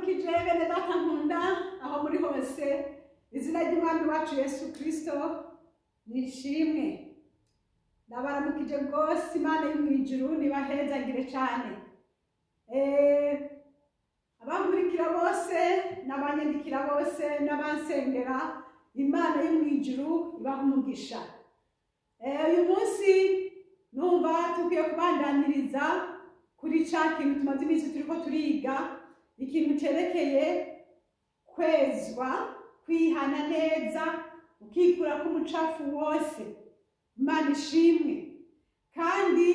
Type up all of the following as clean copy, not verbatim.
Ndabaramukije bene data nkunda aho muri hose, izina ry'Umwami wacu Yesu Kristo nishimwe. Ndabaramukije rwose, Imana yo mw'ijuru nibahezagire cane. Abankurikira bose n'abanyandikira bose n'abansengera, Imana yo mw'ijuru ibaha umugisha. Uyu munsi numva tugiye kubandaniriza kuri ca kintu tumaze iminsi turiko turiga, ikintu cerekeye kwezwa, kwihana neza, ukikura k'umucafu wose. Imana ishimwe. Kandi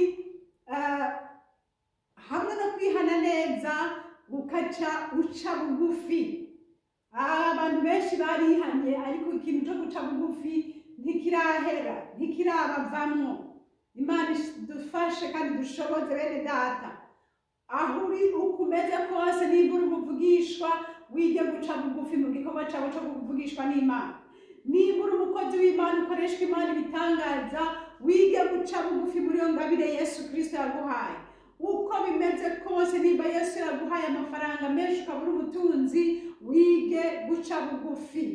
hamwe no kwihana neza ukaca uca bugufi. Abantu benshi barihanye, ariko ikintu co guca bugufi ntikirahera, ntikirabavamwo. Imana idufashe kandi dushoboze bene data. Aho uri uko umeze kose, nimba uri umuvugishwa, wige guca bugufi mu gikorwa cawe co kuvugishwa n'Imana. Nimba uri umukozi w'Imana ukoreshwa Imana ibitangaza, wige guca bugufi muri iyo ngabire Yesu Kristo yaguhaye. Uko bimeze kose, nimba Yesu yaguhaye amafaranga menshi ukaba uri umutunzi, wige guca bugufi.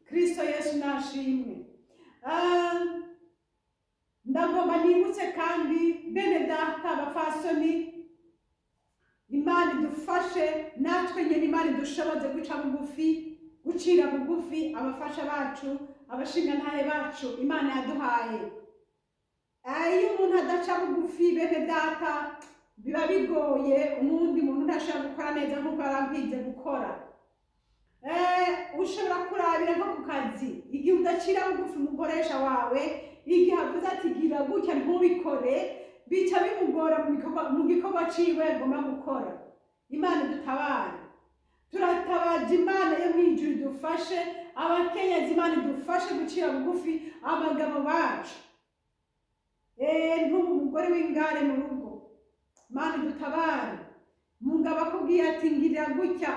Kristo Yesu nashimwe. Ndagomba nibutse kandi bene data abafasoni, Imana idufashe natwe nyene, Imana idushoboze guca bugufi, gucira bugufi abafasha bacu, abashingantahe bacu Imana yaduhaye. Iyo umuntu adaca bugufi bene data, biba bigoye, umundi muntu ntashobora gukora neza nk'uko yari akwiye gukora. Ushobora kurabira nko ku kazi, igihe udacira bugufi umukoresha wawe, igihe avuze ati gira gutya ntubikore, bica bimugora mu gikorwa ciwe agomba gukora. Imana idutabare. Turatabaje Imana yo mw'ijuru idufashe, abakenyezi Imana idufashe gucira bugufi abagabo bacu. Ntubu umugore w'ingare mu rugo, Imana idutabare. Mugabo akubwiye ati ngirira gutya,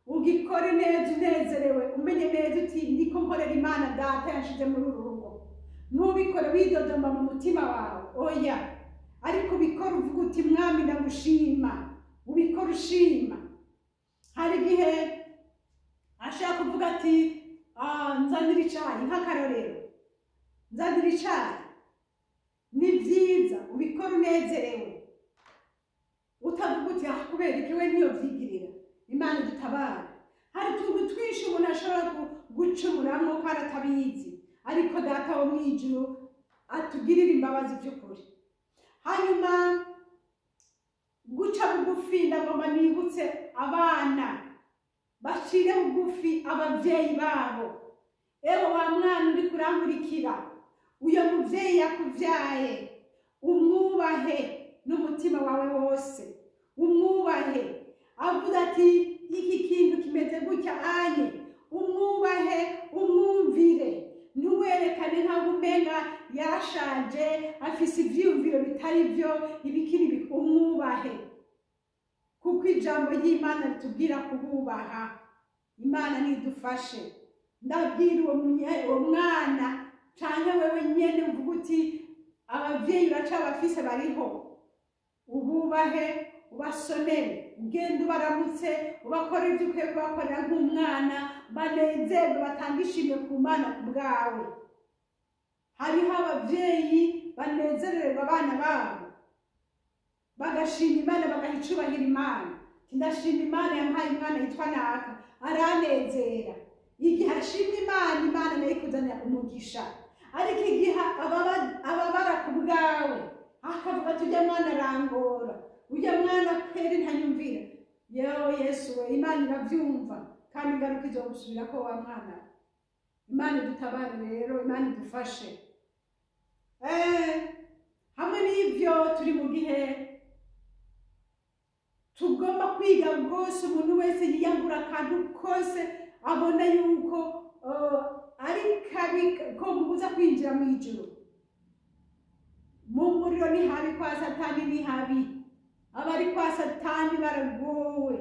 ugikore neza unezerewe, umenye neza uti ndiko nkorera Imana data yanshize muri uru rugo. Ntubikore widodomba mu mutima wawe, oya, ariko ubikore uvuga uti Mwami ndagushima, ubikore ushima. Hari igihe ashaka kuvuga ati nzanira icayi, nk'akarorero, nzanira icayi. Ni vyiza ubikore unezerewe, utavuga uti kubera iki we ntiyovyigirira. Imana idutabare. Hari utuntu twinshi umuntu ashobora gucumuramwo kandi atabizi, ariko data wo mw'ijuru atugirira imbabazi by'ukuri. Hanyuma guca bugufi, ndagomba nibutse abana bacire bugufi abavyeyi babo. Ewe wa mwana uri kurankurikira, uyo muvyeyi yakuvyaye umwubahe n'umutima wawe wose, umwubahe. Avuga ati iki kintu kimeze gutya anye, umwubahe, umwumvire. Ntuwerekane nkaho umenga yarashaje, afise ivyiyumviro bitari vyo, ibikiri, umwubahe. Kuko ijambo ry'Imana ritubwira kububaha. Imana nidufashe. Ndabwira uwo mwana canke wewe nyene uvuga uti abavyeyi uracabafise bariho, ububahe, ubasonere, ugende ubaramutse, ubakorere ivyo ukwiye kubakorera nk'umwana, banezerwe, batange ishimwe ku Mana ku bwawe. Hariho abavyeyi banezererwa abana babo, bagashima Imana, bagaha icubahiro Imana. Ndashima Imana yampaye umwana yitwa naka, aranezera. Igihe ashima Imana, Imana nayo ikuzanira umugisha. Ariko igihe ababara ku bwawe, akavuga ati ujya mwana arangora, ujya mwana kweri ntanyumvira, yewe Yesu we, Imana iravyumva kandi ingaruka izogusubirako wa mwana. Imana idutabare rero, Imana idufashe. Hamwe n'ivyo turi mu gihe tugomba kwiga rwose, umuntu wese yiyambura akantu kose abona yuko ari kabi ko mubuza kwinjira mu ijuru. Mu muriro ni habi, kwa Satani ni habi, abari kwa Satani baragowe.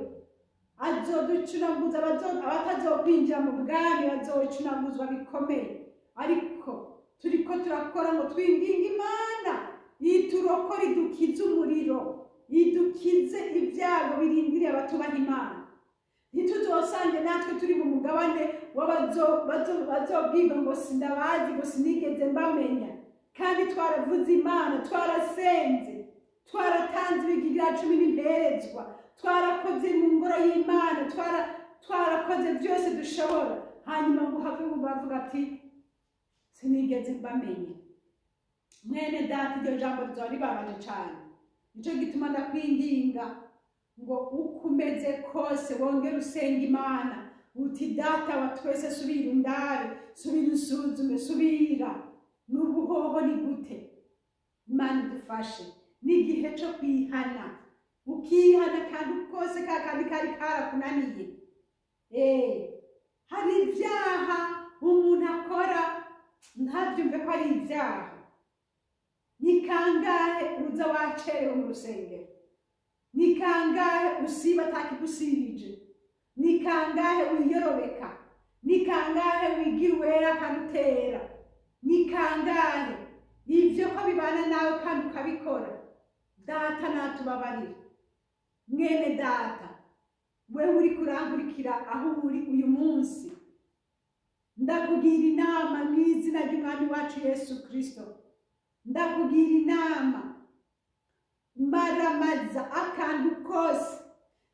Azoducunaguza, abatazokwinjira mu bwami bazocunaguzwa bikomeye. Ariko turiko turakora ngo twinginge Imana iturokore, idukize umuriro, idukize ibyago birindiriye abatubaha Imana. Ntituzosange natwe turi mu mugabane w'abazobwirwa ngo sindabazi, ngo sinigeze mbamenya, kandi twaravuze Imana, twarasenze, twaratanze ibigira 10 n'imperezwa, twarakoze mu ngoro y'Imana, twarakoze byose dushobora, hanyuma ngo have bavuga ati sinigeze mbamenya. Mwene data, iryo jambo rizoba ribabaje cane. Nico gituma ndakwinginga ngo uko umeze kose wongere usenga Imana uti data wa twese, subira undabe, subira usuzume, subira n'ubuhoho ni gute. Imana idufashe. N'igihe cyo kwihana, ukihana kandi kose kakandi kari karakunaniye. Hari ibyaha umuntu akora ntabyumve ko ari ibyaha. Ni kangahe uza wacerewe mu rusengero? Ni kangahe usiba atakigusibije? Ni kangahe wiyorobeka? Ni kangahe wigira uwera kandi utera? Ni kangahe ibyo ko bibana nawe kandi ukabikora? Data natubabarira. Mwene data, wewe uri kurankurikira aho uri uyu munsi, ndakugira inama mu izina ry'Umwami wacu Yesu Kristo. Ndakugira inama, maramaza akantu kose.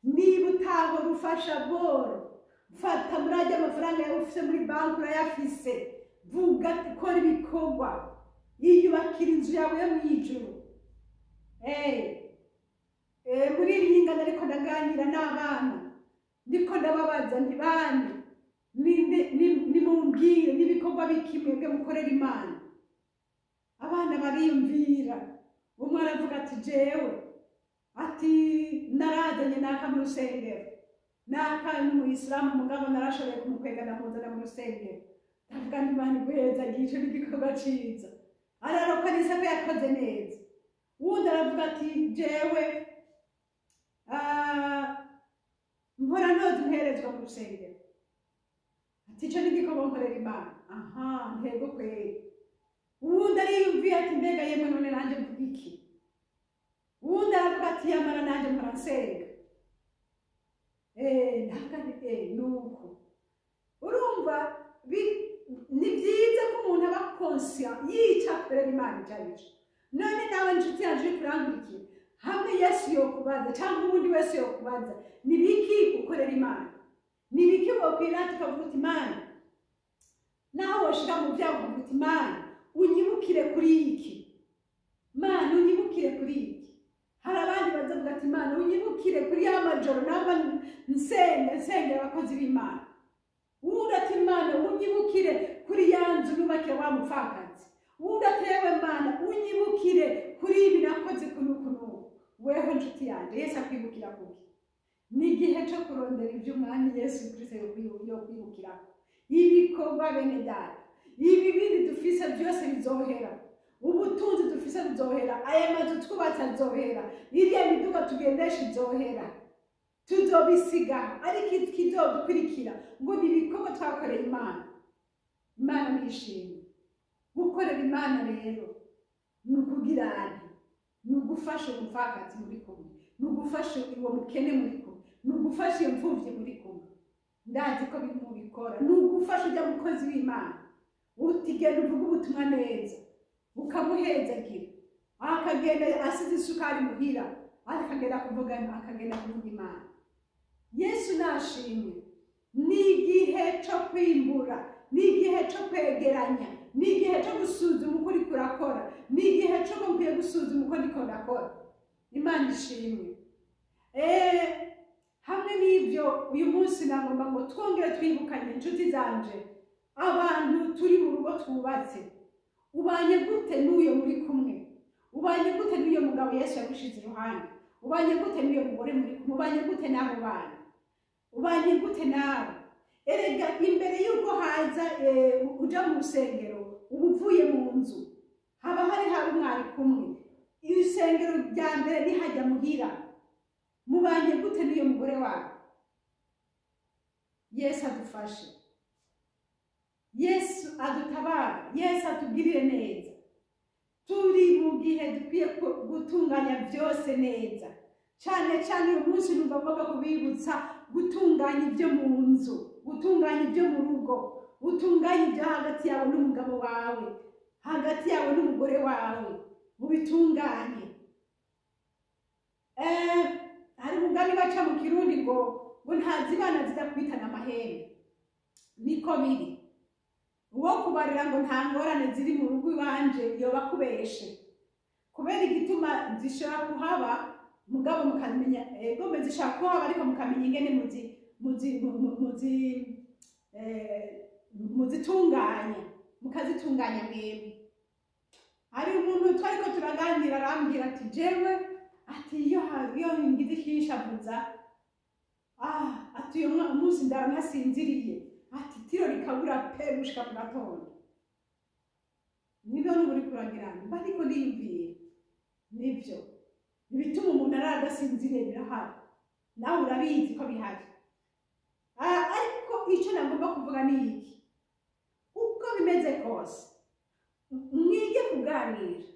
Niba utahora ufasha boro, fata muri ajya amafaranga yawe ufise muri banki, urayafise, vuga kora ibikorwa, yiyubakira inzu yawe yo mu ijuru. Muri iri yingana ariko ndaganira n'abana, ndiko ndababaza nti bane, nimumbwire n'ibikorwa biki mwebwe mukorera Imana. Abana bariyumvira, umwe aravuga ati jewe, ati narazanye naka mu rusengero, naka n'umuyisilamu mugabo narashoboye kumukwega ndamuzana mu rusengero. Ndavuga nti Imana iguheza, ico ni igikorwa ciza, ararokanisa ko yakoze neza. Uwundi aravuga ati jewe mpora ntoza imperezwa mu rusengero, ati ico ni igikorwa nkorera Imana. Aha, ntego kweri. Uwundi ariyumviye ati mbega yemwe none nanje mvuga iki? Uwundi aravuga ati yamara nanje mpora nsenga. Ndavuga nti nuko urumva ni byiza ko umuntu aba conscient yica akorera Imana icyo ari cyo. None nawe nshuti yanje uri kurankurikira, hamwe Yesu yokubaza cyangwa uwundi wese yokubaza, ni biki ukorera Imana? Ni biki wokwirata ukavuga uti Imana, naho woshika mu byago ukavuga uti Imana unyibukire kuri iki, Mana unyibukire kuri iki. Hari abandi bazavuga ati Imana unyibukire kuri ya majoro namba nsenga nsengera abakozi b'Imana. Uwundi ati Imana unyibukire kuri ya nzu nubakira wa mupfakazi. Uwundi ati yewe Mana unyibukire kuri ibi nakoze kunuku nuku. Weho nshuti yanje, Yesu akwibukira kuki? Ni igihe cyo kurondera iby'Umwami Yesu Kristo yokwibukirako. Ibikorwa bene data, ibi bindi dufise byose bizohera, ubutunzi dufise buzohera, aya mazu twubatse azohera, iriya miduga tugendesha izohera, tuzobisiga. Ariko ikizodukurikira ngo ni ibikorwa twakoreye Imana. Imana nishimwe. Gukorera Imana rero ni ukugira ni ugufasha umupfakazi muri kumwe, ni ugufasha uwo mukene muri kumwe, ni ugufasha iyo mfuvyi muri kumwe. Ndazi ko mubikora. Ni ugufasha ujya mukozi w'Imana, utigenda uvuga ubutumwa neza, ukamuhezagira, akagenda asize isukari muhira, akagenda kuvuga, akagenda kuvuga Imana. Yesu nashimwe. Ni igihe cyo kwimbura, ni igihe cyo kwegeranya, ni igihe cyo gusuzuma uko uriko urakora, ni igihe cyo nkwiye gusuzuma uko ndiko ndakora. Imana ishimwe. Hamwe n'ibyo, uyu munsi nagomba ngo twongere twibukanye inshuti zanje, abantu turi mu rugo twubatse. Ubanye gute n'uyo muri kumwe? Ubanye gute n'uyo mugabo Yesu yagushize iruhande? Ubanye gute n'uyo mugore muri kumwe? Ubanye gute n'abo bana? Ubanye gute nawe? Erega imbere y'uko haza uja mu rusengero, uba uvuye mu nzu, haba hari hari mwari kumwe. Irusengero rya mbere nihajya muhira. Mubanye gute n'uyo mugore wawe? Yesu adufashe, Yesu adutabara, Yesu atugirire neza. Turi mu gihe dukwiye gutunganya byose neza. Cyane cyane uyu munsi numva ngomba kubibutsa gutunganya ibyo mu nzu, gutunganya ibyo mu rugo, utunganye ibyo hagati yawe n'umugabo wawe, hagati yawe n'umugore wawe, mubitunganye. Hari umugani baca mu Kirundi ngo ntazibana zidakwitana amahembe. Niko biri. Uwo kubarira ngo nta ngorane ziri mu rugo iwanje yoba kubeshe, kubera igituma zishobora kuhaba, mugabo mukamenya egome zishobora kuhaba, ariko mukamenya ingene muzitunganya, mukazitunganya mwebwe. Hari umuntu twariko turaganira, arambwira ati: "Jewe," ati, "iyo ngize ikinshavuza," ati, "uyu munsi ndara ntasinziriye," ati, "tiro rikabura pe gushika ku gatondo." Nibyo n'ubu uriko uragira, mba ariko niyumvira, nibyo ibituma umuntu arara adasinziriye birahari, nawe urabizi ko bihari. Ariko icyo nagomba kuvuga ni iki: uko bimeze kose, mwige kuganira,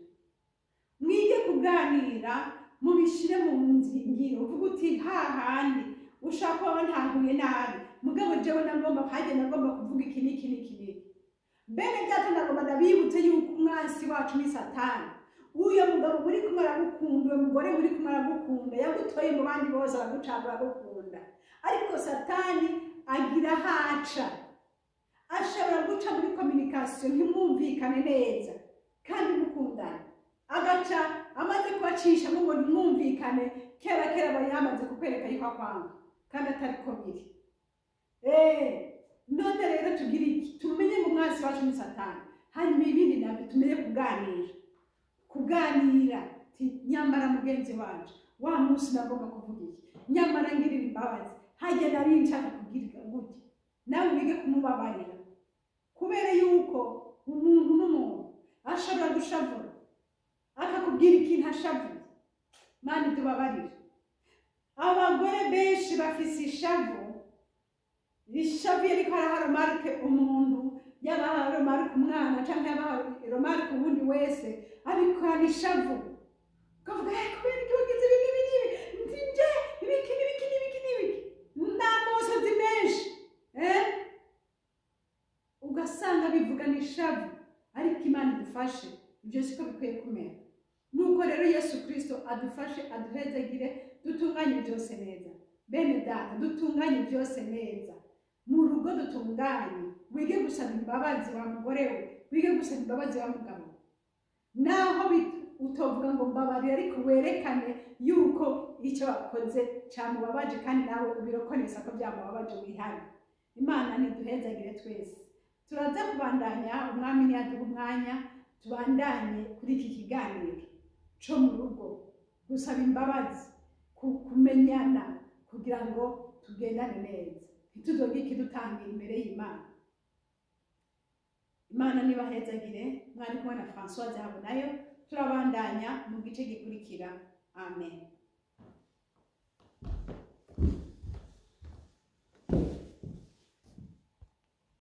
mwige kuganira, mubishyire mu ngiro. Uvuga uti: "Hahandi ushaka kuba ntahuye nabi, mugabo jewe nagomba hajye, nagomba kuvuga iki n'iki n'iki n'iki." Bene data, ndagomba ndabibutse yuko umwansi wacu ni Satani. Uyo mugabo muri kumwe aragukunda, uyo mugore muri kumwe aragukunda, yagutoye mu bandi bose, aragucagura, aragukunda, ariko Satani agira haca, ashobora guca muri communication ntimwumvikane neza kandi mukundana, agaca amaze kubacishamo ngo ntimwumvikane. Kera kera aba yamaze kukwereka yuko akwanga kandi atari ko biri. None rero tugire iki? Tumenye ngo umwansi wacu ni Satani, hanyuma ibindi nabyo tumenye kuganira, kuganira ti: "Nyamara mugenzi wanje, wa munsi nagomba kuvuga iki, nyamara ngirira imbabazi, hajya nari nshaka kugira gutya." Nawe wige kumubabarira, kubera yuko umuntu n'umuntu ashobora gushavura, akakubwira ikintu ashavuye. Mani tubabarire, abagore benshi bafise ishavu. Ishavu iyo ariko araha remarque umuntu, yaba aha remarque umwana cyangwa yaba aha remarque uwundi wese, abikorana ishavu, ukavuga: "Eh, kubera iki wagize ibi n'ibi n'ibi? Nje ibiki n'ibiki n'ibiki n'ibiki," n'amosozi menshi, eh? Ugasanga bivugana ishavu. Ariko Imana idufashe, ibyo siko bikwiye kumera. Nuko rero Yesu Kirisito adufashe, aduhezegire, dutunganye byose neza. Bene data, dutunganye byose neza mu rugo, dutunganye. Wige gusaba imbabazi wa mugore we, wige gusaba imbabazi wa mugabo we. Naho utovuga ngo mbabarire, ariko werekane yuko icyo wakoze cyamubabaje, kandi nawe ubirokonesa ko byamubabaje, wihane. Imana ntiduhezagire twese. Turaza kubandanya, Umwami niyaduha umwanya, tubandanye kuri iki kiganiro co mu rugo, gusaba imbabazi, kumenyana, kugira ngo tugendane neza, ntituzogire ikidutangira imbere y'Imana. Imana nibahezagire. Mwari kumwe na Françoise Habonayo. Turabandanya mu gice gikurikira. Amen.